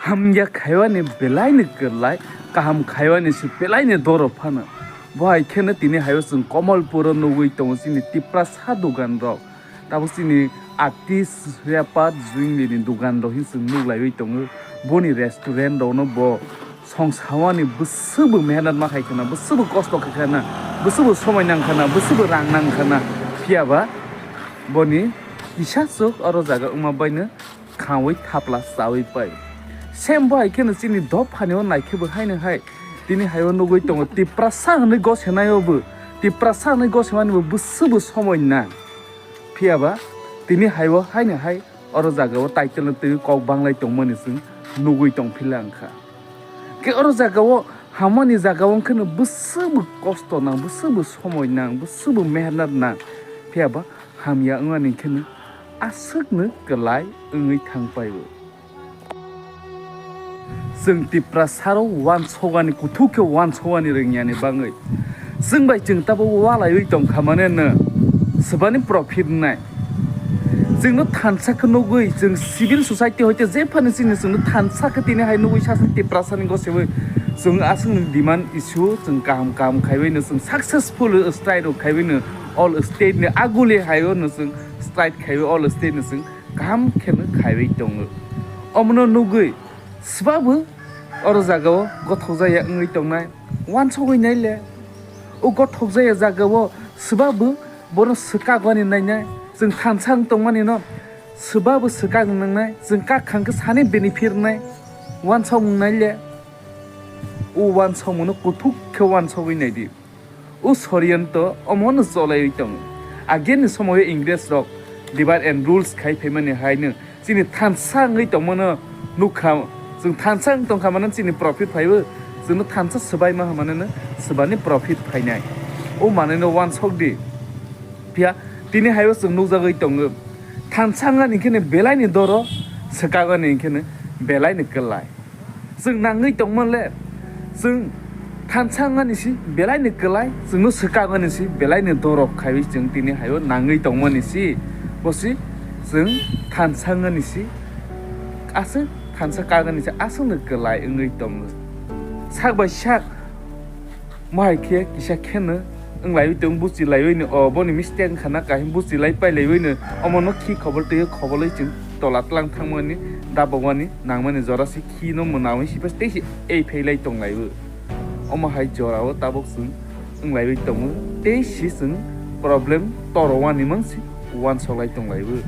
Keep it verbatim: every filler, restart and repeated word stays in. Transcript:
Hamya khaiwani belaini kwrlai, kaham khaiwani se belaini doro phano. Bo hai kheno tini hayo chwng Kamalpuro nugwi tongo chini Tiprasa dogan rok. Tabuk chini artist, rapper, jwingni ni dogan rok hin chwng nuglaiwi tongo. Boni restaurant rokno bo songsawani bwswkbo mehnat ma khai khwna, bwswkbo kosto khai khwna, bwswkbo somoi nang khwna, bwswkbo rang nang khwna. Phiya ba boni kisa chwk oro jaga wngma baino khaui thapla chaui pai. Same bo hai kheno chini dophani o naikhe bo haino hai tini hai o nugwi tongo Tiprasa hwnwi gosenai o bo, Tiprasa hwnwi gosemani bo bwswkbo somoi nang. Phiya ba tini hai o haino hai oro jaga o title no twiwi kok banglai tongmani chwng nugwi tong phila wngkha. Khe oro jaga o hamani jaga o wngkheno bwswkbo kosto nang, bwswkbo somoi nang, bwswkbo mehnat nang. Phiya ba hamya wngmani kheno aswkno kwlai wngwi thang pai o. Chwng Tiprasa rok wansokani, kuthuk khe wansokani rwngyani bagwi chwng bai chwng tabuk walaiwi tong kha mane no swbani profit wngnai. Chwngno thansa khe nugwi chwng civil society hoite jephani chini chwngno thansa khe tini hai nugwi sasa Tiprasani gosewi chwng aswkni demand issue chwng kaham kaham khaiwi no chwng successful strike rok khaiwi no all state ni aguli hai o no chwng strike khaiwi all state ni chwng kaham kheno khaiwi tongo. Omono nugwi swbabo oro jagao gothokjaya wngwi tongnai, wansogwi naile. O gothokjaya jagao swbabo bono swkagwani nainai, chwng thansa wng tongmani no swbabo swkagwi nangnai, chwng kak khang khe sani benefit rwnai, wansokmung naile. O wansokmungno kuthuk khe wansogwi naidi. O soriyanto omono cholaiwi tongo. Agenni somoio Ingres rok divide and rules khai phaimani haino chini thansa wngwi tongmano nukha. Chwng thansa wng tongkha mano chini profit phaibo, chwngno thansa swbaima hwnmano swbani profit phainai. O manwino wansok di. Phiya tini haio chwng nukjagwi tongo. Thansa wngani hinkhe belaini doro, swkagani hinkhe belaini kwlai. Chwng nangwi tongma le, chwng thansa wngani si belaini kwlai, chwngno swkagani si belaini dorok khaiwi chwng tini haio nangwi tongmani si, bosi chwng thansa wngani si, aswk thansa kagani si aswkno kwlai wngwi tongo. Sak bai sak, Mohai khe kisa kheno wnglaiwi tong, buchilaiwi no, o boni mistake wngkha na kahim buchilai pailaiwi no, omono khi khobor twi khobolwi chwng tola tlang thangmani, dabogmani, nangmani jora se khi no mwnawi si pas tei se ei phailai tonglaiwi. Omo hai jora o tabuk chwng wnglaiwi tongo tei se chwng problem toro wani mang se uansoklai tonglaiwi.